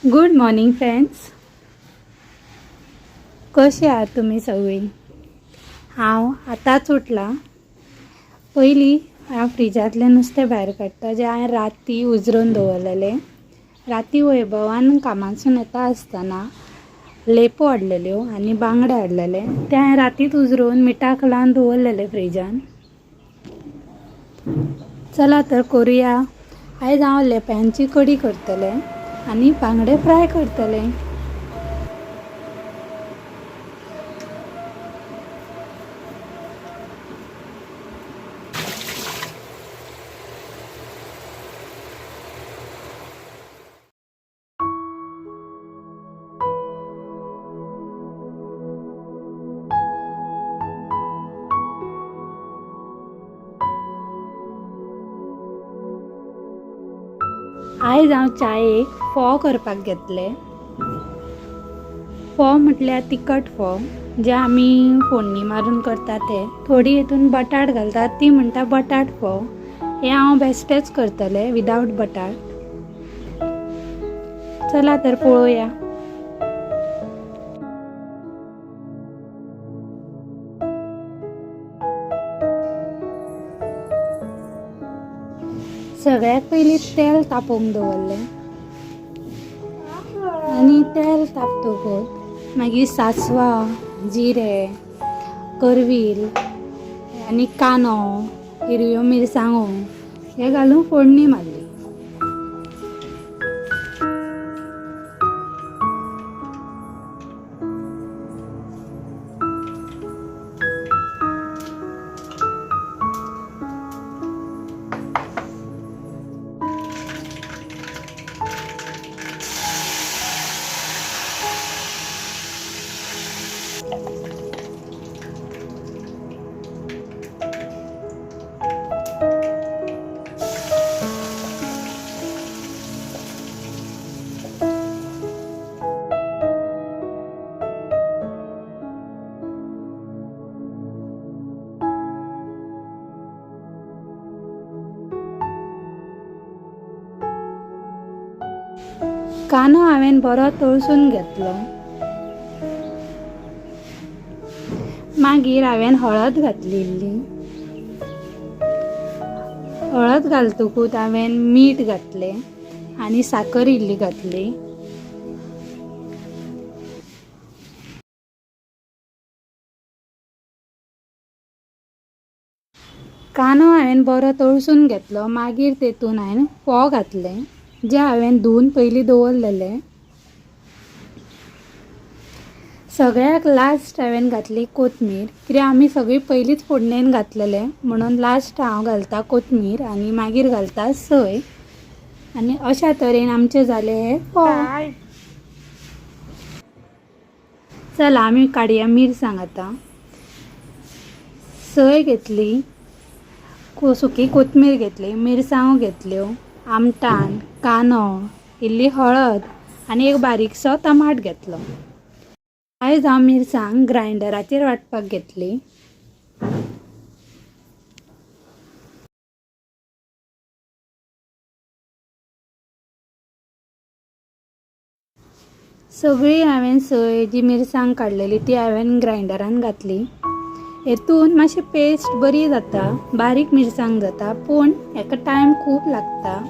Good morning friends, कशी आहात तुमी सगळीं? हांव आतांच उठलां. पयलीं हांव फ्रिजांतलें नुस्तें भायर काडटा जें हांवें राती उजरोवन दवरलेलें. राती वैभवान कामासून येता आसतना लेपो हाडलेल्यो आनी बांगडे हाडलेले, ते हांवें रातीच उजरोवन मिठाक लावन दवरलेले फ्रिजान. चला तर करुया. आयज हांव लेप्यांची कडी करतलें आनी बांगडे फ्राय करतलें. आयज हांव चायेक फोव करपाक घेतले. फोव म्हटल्यार तिखट फोव, जे आमी फोडणी मारून करता ते. थोडी हितून बटाट घालतात, ती म्हणटा बटाट फोव. हे हांव बेश्टेच करतले विदावट बटाट. चला तर पळोवया. सगळ्यात पयलीं तेल तापोवंक दवरलें आनी तेल तापतकच मागीर सासवां, जिरें, करवील आनी कांदो, हिरव्यो मिरसांगो हे घालून फोडणी मारली. कांदो हांवें बरो तळसून घेतलो. मागीर हांवें हळद घातली इल्ली. हळद घालतकूच हांवें मीठ घातलें आनी साकर इल्ली घातली. कांदो हांवें बरो तळसून घेतलो. मागीर तेतून हांवें फोव घातले जे हांवें धुवन पयलीं दवरलेले. सगळ्याक लास्ट हांवें घातली कोथमीर, कित्याक आमी सगळीं पयलींच फोडणेन घातलेले म्हणून लास्ट हांव घालता कोथमीर आनी मागीर घालता सय. आनी अशा तरेन आमचे जाले हे फोव. चला आमी काडया मिरसांग. आतां सय घेतली, सुकी कोथमीर घेतली, मिरसांगो घेतल्यो, आमटान, कांदो, इल्ली हळद आनी एक बारीकसो टमाट घेतलो. आयज हांव मिरसांग ग्रायंडराचेर वांटपाक घेतली. सगळी हांवें सय जी मिरसांग काडलेली ती हांवें ग्रायंडरान घातली. हेतून मातशी पेस्ट बरी जाता, बारीक मिरसांग जाता, पूण हेका टायम खूब लागता.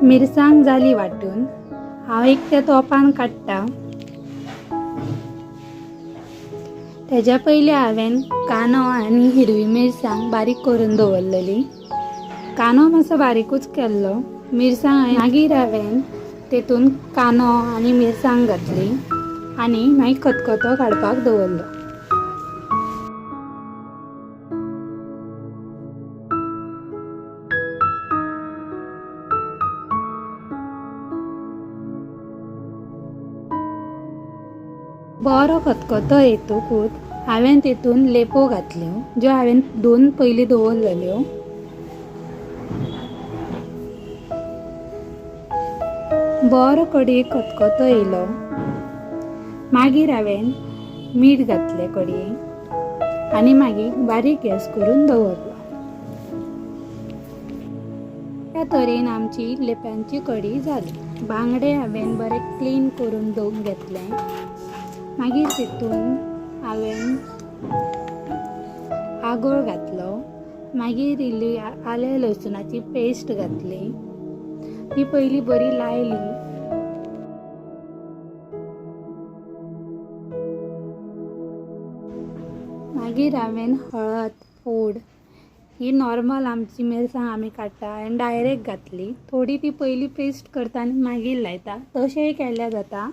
मिरसांग जाली वांटून. हांव एक त्या तोपान काडटा. तेज्या पयलीं हांवें कांदो आनी हिरवी मिरसांग बारीक करून दवरलेली. कांदो मातसो बारीकूच केल्लो, मिरसांग मागीर हांवें तेतून कांदो आनी मिरसांग घातली आनी मागीर खतखतो काडपाक दवरलो. बरो खतखतो येतकूच हांवें तेतून लेपो घातल्यो, ज्यो हांवें 2 पयलीं दवरलेल्यो. बरो कडयेक खतखतो येयलो. मागीर हांवें मीठ घातलें कडयेक आनी मागीर बारीक गॅस करून दवरलो. त्या तरेन आमची लेप्यांची कडी जाली. बांगडे हांवें बरे क्लीन करून धुवन घेतले. मागीर तितून हांवें आगोळ घातलो. मागीर इल्ली आलें लसुणाची पेस्ट घातली. ती पयली बरी लायली. मागीर हांवें हळद पूड ही नॉर्मल आमची मिरसांग आमी काडटा आनी डायरेक्ट घातली. थोडी ती पयली पेस्ट करता आनी मागीर लायता, तशेंय केल्यार जाता.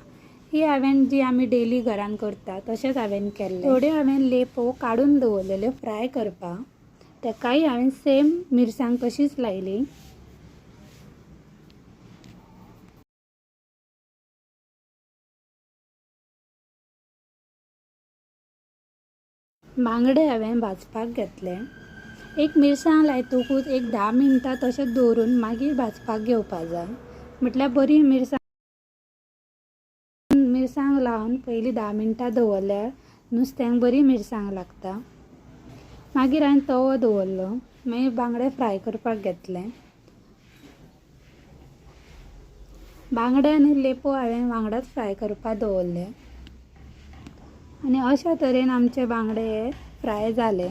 ही हांवें जी आमी डेली घरान करता तशेंच हांवें केल्लें. थोड्यो हांवें लेपो काडून दवरलेल्यो फ्राय करपाक, तेकाय हांवें सेम मिरसांग तशीच लायली. बांगडे हांवें भाजपाक घेतले. एक मिरसांग लायतकूच एक 10 मिनटां तशें दवरून मागीर भाजपाक घेवपा जाय. म्हटल्यार बरी मिरसांग लावन पयलीं 10 मिनटां दवरल्यार नुस्त्यांक बरी मिरसांग लागता. मागीर हांवें तवो दवरलो. मागीर बांगडे फ्राय करपाक घेतले. बांगडे आनी लेपो हांवें वांगडाच फ्राय करपाक दवरले आनी अशा तरेन आमचे बांगडे हे फ्राय जाले.